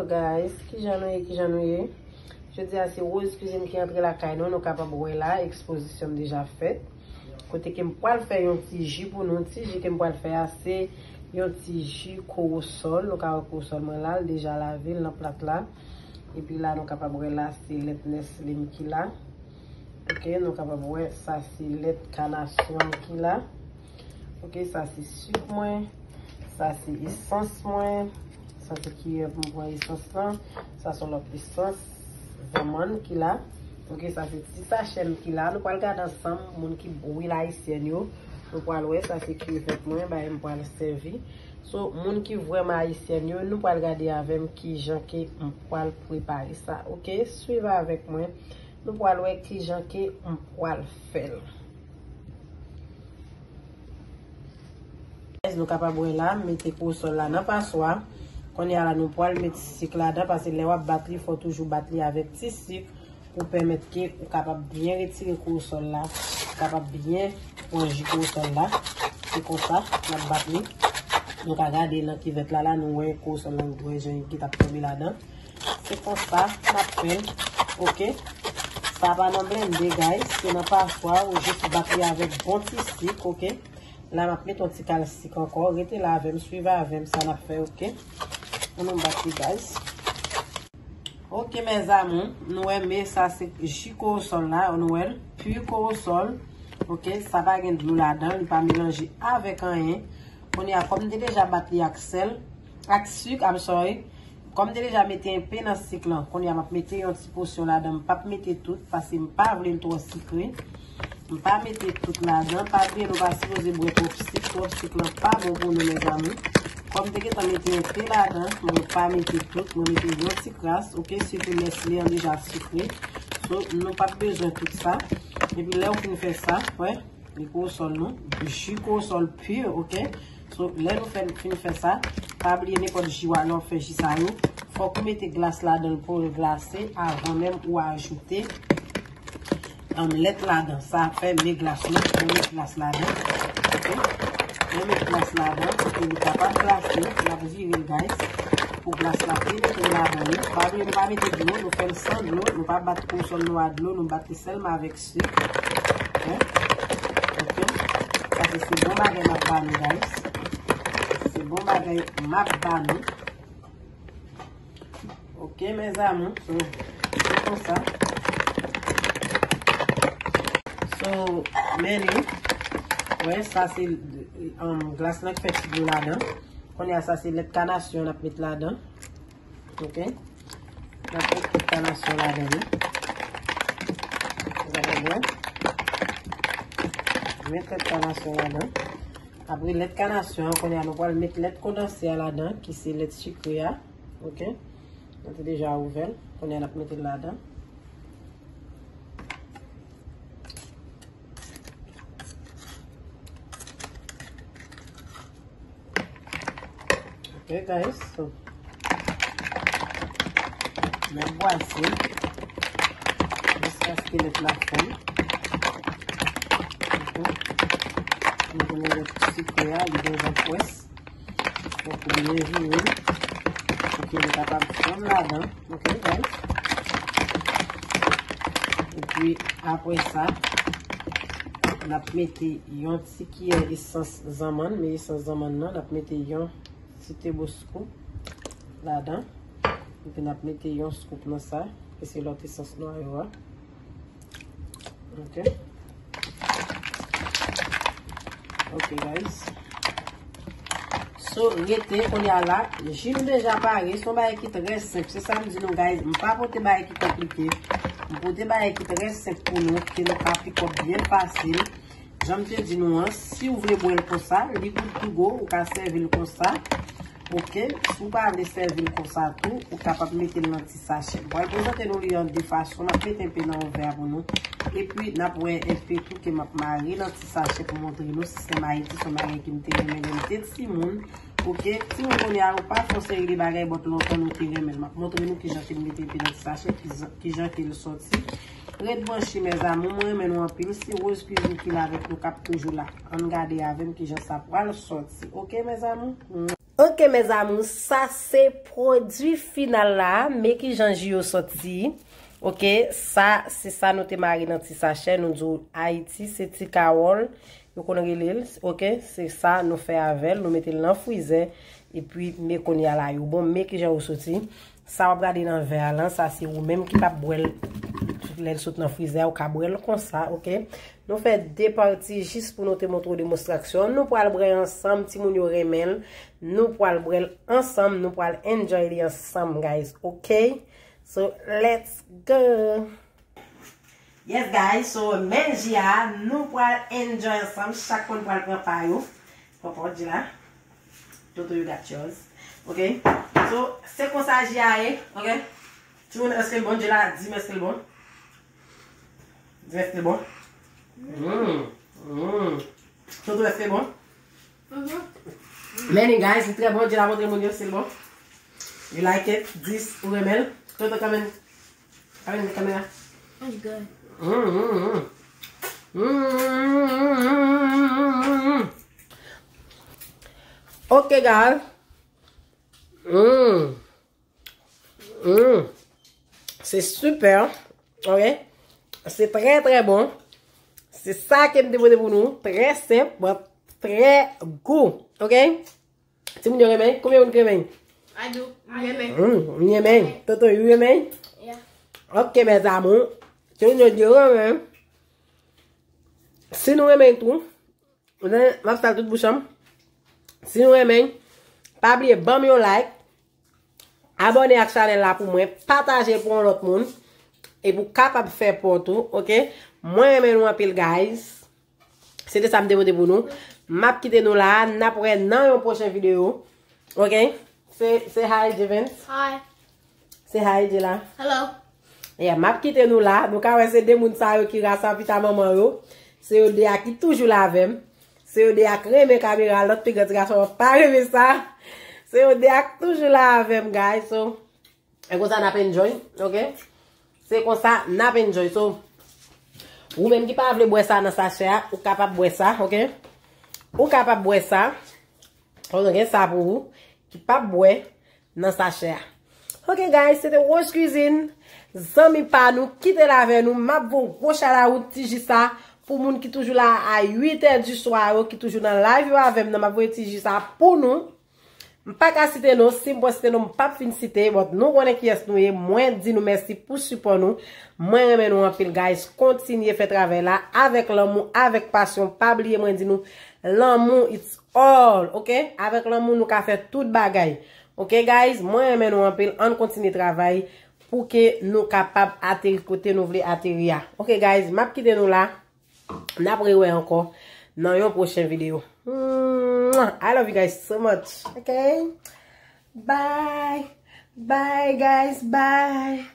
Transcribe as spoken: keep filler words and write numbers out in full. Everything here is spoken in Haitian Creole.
Guys, kijan nou ye, kijan nou ye? Jodi a se Rose Cuisine ki antre lakay nou, nou kapab wè la, ekspozisyon m deja fèt. Kote ke m pral fè yon ti ji pou nou, ti ji ke m pral fè a se yon ti ji kowosòl. Nou ka wè kowosòl mwen la, l deja lave l nan plat la. Epi la nou kapab wè la se lèt Nestle m ki la. Ok, nou kapab wè sa se lèt kanasyon m ki la. Ok, sa se sik mwen. Sa se esans mwen. Sa se kiyè pou m pran esans lan. Sa se yon lòt esans zanmann ki la. Ok, sa se ti sachè m ki la. Nou pral gade ansanm moun ki lwil ayisyèn yo. Nou pral wè sa se krevèt mwen, bagay m pral sèvi. So, moun ki vrèman ayisyèn yo, nou pral gade avè m kijan ke m pral prepare sa. Ok, swiv avèk mwen. Nou pral wè kijan ke m pral fè l. Guys, nou kapab wè la, m mete kowosòl la nan paswa. Kounye a la, nou pral met sik ladan, paske lè w ap bat li, fò w toujou bat li avèk ti sik pou pèmèt ke ou kapab byen retire kowosòl la, ou kapab byen pran ji kowosòl la. Se konsa, n ap bat li. Nou ka gade nan kivèt la, la, nou wè kowosòl la, nou wè jan li t ap tonbe ladan. Se konsa n ap fè l, ok? Sa pa nan blende, guys, se nan paswa, ou jis bat li avèk bon ti sik, ok? La, m ap mete yon ti kal sik ankò. Rete la avè m, swiv avè m, sa n ap fè, ok? Ann nou bat li, guys. Ok, mes amours, nou wè, men sa se ji kowosòl la, nou wè l, pi kowosòl, ok? Sa pa gen dlo ladan, li pa melanje avèk anyen. Kounye a, kòm m te deja bat li ak sèl, ak sik, I'm sorry. Kòm m te deja mete enpe nan sik lan, kounye a m ap mete yon ti pòsyon ladan. M p ap mete tout, paske m pa vle l twò sikre. M pa mete tout ladan. Pa bliye, nou pa sipoze bwè twòp sik. Twòp sik lan pa bon pou nou, mes amours. Kòm m te gentan mete enpe ladan, mwen pa mete tout. Mwen mete yon ti kras, ok? Sitou Nestle an deja sikre. So, nou p ap bezwen tout sa. Epi lè w fin fè sa, wè. Li kowosòl nou, ji kowosòl pi, ok? So, lè nou fè, fin fè sa, pa bliye nenpòt ji w a, lè w fè ji sa yo, fòk ou mete glas ladan l pou l glase avan menm ou ajoute, um, lèt ladan. Sa fè men glas nou, nou met glas ladan, ok? Nou met glas ladan pou ke li kapab glase, n ap vire l, guys, pou glas la penetre ladan li. Pa bliye nou pa mete dlo, nou fè l san dlo, nou pa bat kowosòl nou a dlo, nou bat li sèlman avèk sik. Ok? Ok. Sa se, se bon bagay m ap ba nou, guys. Se bon bagay m ap ba nou. Ok, mes amours. So, se konsa. So, men li. Wè, sa se, um, glas lan k fè ti dlo ladan. Kounye a, sa se lèt kanasyon n ap met ladan. Ok. N ap met tèt kanasyon ladan li. Gade byen. Met tèt kanasyon ladan. Apre lèt kanasyon an, kounye a nou pral met lèt kondanse a ladan, ki se lèt sikre a. Ok. Nou te deja ouvè l. Kounye a n ap mete l ladan. Ok, guys, so, n ap bwase jiskaske lèt la fonn. Ok. Nou konnen lèt sikre a, li bezwen pwès. Fòk ou byen vire l pou ke li kapab fonn ladan. Ok, guys. Epi, apre sa, n ap mete yon ti kiyè esans zanmann, men esans zanmann nan, n ap mete yon ti tebo scoop ladan. Epi n ap mete yon scoop nan sa, ki se lòt esans nwa yo a. Ok. Ok, guys. So, rete, kounye a la, ji m deja pare, se yon bagay ki trè senp. Se sa m di nou, guys, m pa pote bagay ki konplike. M pote bagay ki trè senp pou nou, ke nou ka pikòp byen fasil. Jan m te di nou an, si w vle bwè l konsa, li good to go, ou ka sèvi l konsa. Ok, si w pa vle sèvi l konsa tou, ou kapab mete l nan ti sachè. M pral prezante nou li an de fason, m ap mete enpe nan yon vè pou nou. Epi, n ap wè enpe tou ke m ap mare nan ti sachè pou montre nou sistèm Ayiti, se yon bagay ke m te renmen lè m te timoun. Ok, timoun kounye a, ou pa fè yon seri de bagay, but lontan nou te renmen l. M ap montre nou kijan ke l mete enpe nan ti sachè, kijan, kijan ke l sòti. Ret branche, mes amours, mwen renmen nou anpil. Se Rose Cuisine ki la avèk nou, k ap toujou la. Ann gade avè m kijan sa pral sòti. Ok, mes amours? Ok, mes amours, sa se pwodui final la. Men kijan ji yo soti. Ok, sa, se sa nou te mare nan ti sachè. Nou di w Ayiti, se ti kawòl. Yo konn rele l. Ok, se sa nou fè avè l. Nou mete l nan frizè. Epi, men kounye a la, yo bon. Men kijan yo soti. Sa w ap gade nan vè a lan, sa se ou menm ki p ap bwè l. Lè l sot nan frizè, ou ka bwè l konsa, ok? Nou fè de pati jis pou nou te montre w demonstrasyon. Nou pral bwè ansanm, timoun yo renmen l. Nou pral bwè l ansanm, nou pral enjoy li ansanm, guys, ok? So, let's go! Yes, guys, so men ji a, nou pral enjoy ansanm, chak moun pral pran pa yo. Pran pa w ji la. Toto, you got yours. Ok? So, se konsa ji a ye, ok? Timoun, èske l bon? Ji la, di m èske l bon. Di m èske l bon. Mm, mm. Toto, èske l bon? Men li, guys, li trè bon. Ji la montre moun yo si l bon. You like it? Dis ou renmen l. Toto, kòman? Kòman kamera? It's good. Mm, mm, mm. Mm. Ok, guys. Mm. Mm. Se super. Ok? Se trè, trè bon. Se sa ke m te pote pou nou. Trè senp, but trè gou. Ok? Timoun yo renmen? Konbyen moun ki renmen? I do. M renmen. Mm, m renmen. Toto, you renmen? Yeah. Ok, mes amours. Timoun yo di yo renmen. Si nou renmen tou, men, m ap sal tout bouch an. Si nou renmen, pa bliye ban m yon like, abòne ak chanèl la pou mwen, pataje pou yon lòt moun, epi w kapab fè pa w tou, ok? Mwen renmen nou anpil, guys. Se te sa m te pote pou nou. M ap kite nou la, n ap wè nan yon pwochen videyo, ok? Se, se hi, Jevens. Hi. Se hi, Jela. Hello. Yeah, m ap kite nou la. Nou ka wè se de moun sa yo ki rasa pita manman yo. Se yo de a ki toujou la avè m. Se yo de a k renmen kamera, lòt pi gran ti gason an pa renmen sa. Se yo de a k toujou la avè m, guys. So, e konsa n ap enjoy, ok? Se konsa n ap enjoy. So, ou menm ki pa vle bwè sa nan sachè a, ou kapab bwè sa, ok? Ou kapab bwè sa. Ou gen sa pou ou, ki p ap bwè nan sachè a. Ok, guys, se te Rose Cuisine. Zanmi pa nou, kite l avè nou. M ap voye yon gwo shout out ti ji sa pou moun ki toujou la a uit è di swa yo, ki toujou nan live yo avè m nan. M ap voye ti ji sa pou nou. M pa ka site non, si m pran site non, m p ap fin site, but nou konnen kiyès nou ye. Mwen di nou mèsi pou sipò nou. Mwen renmen nou anpil, guys. Kontinye fè travay la avèk lanmou, avèk pasyon. Pa bliye mwen di nou, lanmou, it's all, ok? Avèk lanmou, nou ka fè tout bagay. Ok, guys? Mwen renmen nou anpil. Ann kontinye travay pou ke nou kapab ateri kote nou vle ateri a. Ok, guys? M ap kite nou la. N ap rewè ankò nan yon pwochen videyo. Mwah! I love you guys so much. Ok? Bye. Bye, guys. Bye.